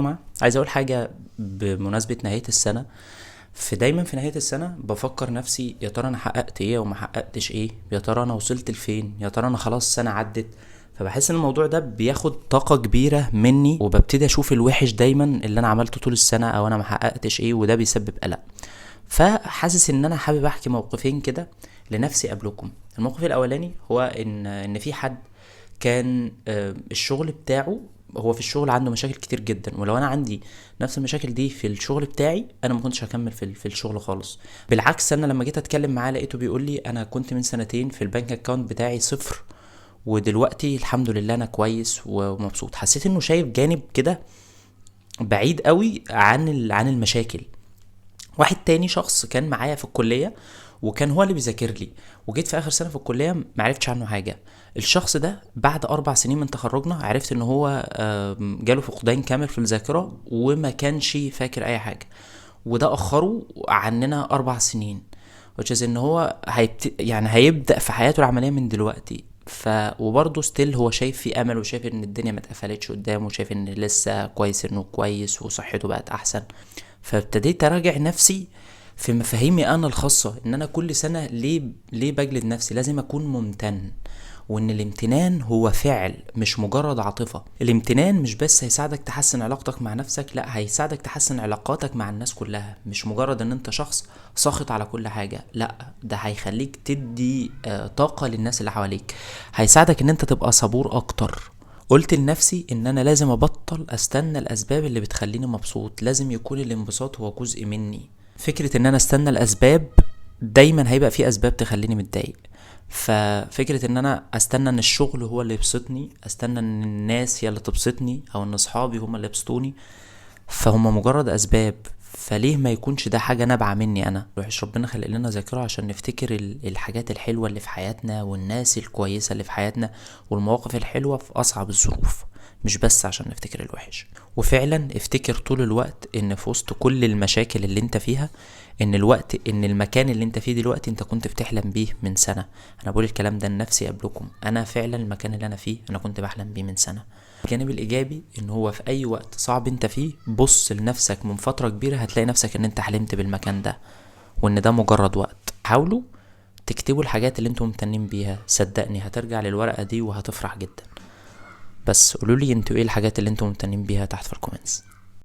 جماعة، عايز اقول حاجة بمناسبة نهاية السنة. في دايما في نهاية السنة بفكر نفسي، يا ترى انا حققت ايه وما حققتش ايه، يا ترى انا وصلت لفين، يا ترى انا خلاص السنة عدت. فبحس ان الموضوع ده بياخد طاقة كبيرة مني، وببتدي اشوف الوحش دايما اللي انا عملته طول السنة او انا ما حققتش ايه، وده بيسبب قلق. فحاسس ان انا حابب احكي موقفين كده لنفسي قبلكم. الموقف الاولاني هو ان في حد كان الشغل بتاعه، هو في الشغل عنده مشاكل كتير جدا، ولو انا عندي نفس المشاكل دي في الشغل بتاعي انا ما كنتش هكمل في الشغل خالص. بالعكس، انا لما جيت اتكلم معاه لقيته بيقول لي انا كنت من سنتين في ال bank account بتاعي 0، ودلوقتي الحمد لله انا كويس ومبسوط. حسيت انه شايف جانب كده بعيد قوي عن المشاكل. واحد تاني شخص كان معايا في الكلية وكان هو اللي بيذاكر لي، وجيت في آخر سنة في الكلية ما عرفتش عنه حاجة. الشخص ده بعد 4 سنين من تخرجنا عرفت ان هو جاله فقدان كامل في الذاكرة وما كانش فاكر اي حاجة، وده أخره عننا 4 سنين، which is ان هو هيبدأ في حياته العملية من دلوقتي. وبرضه ستيل هو شايف في امل، وشايف ان الدنيا ما اتقفلتش قدامه، وشايف ان لسه كويس، انه كويس وصحته بقت احسن. فابتديت اراجع نفسي في مفاهيمي انا الخاصة، ان انا كل سنة ليه بجلد نفسي؟ لازم اكون ممتن، وان الامتنان هو فعل مش مجرد عاطفة. الامتنان مش بس هيساعدك تحسن علاقتك مع نفسك، لا، هيساعدك تحسن علاقاتك مع الناس كلها. مش مجرد ان انت شخص ساخط على كل حاجة، لا، ده هيخليك تدي طاقة للناس اللي حواليك، هيساعدك ان انت تبقى صبور اكتر. قلت لنفسي ان انا لازم ابطل استنى الاسباب اللي بتخليني مبسوط، لازم يكون الانبساط هو جزء مني. فكرة ان انا استنى الاسباب، دايما هيبقى في اسباب تخليني متضايق. ففكرة ان انا استنى ان الشغل هو اللي يبسطني، استنى ان الناس هي اللي تبسطني، او ان اصحابي هم اللي يبسطوني، فهم مجرد اسباب. فليه ما يكونش ده حاجة نابعة مني انا؟ وحش ربنا خلق لنا ذاكرة عشان نفتكر الحاجات الحلوة اللي في حياتنا، والناس الكويسة اللي في حياتنا، والمواقف الحلوة في اصعب الظروف، مش بس عشان نفتكر الوحش. وفعلا افتكر طول الوقت ان في وسط كل المشاكل اللي انت فيها، ان المكان اللي انت فيه دلوقتي انت كنت بتحلم بيه من سنة. انا بقول الكلام ده لنفسي قبلكم، انا فعلا المكان اللي انا فيه انا كنت بحلم بيه من سنة. الجانب الايجابي ان هو في اي وقت صعب انت فيه بص لنفسك من فترة كبيرة، هتلاقي نفسك ان انت حلمت بالمكان ده، وان ده مجرد وقت. حاولوا تكتبوا الحاجات اللي انتم ممتنين بيها، صدقني هترجع للورقة دي وهتفرح جدا. بس قولوا لي انتوا ايه الحاجات اللي انتم ممتنين بيها تحت في ال comments.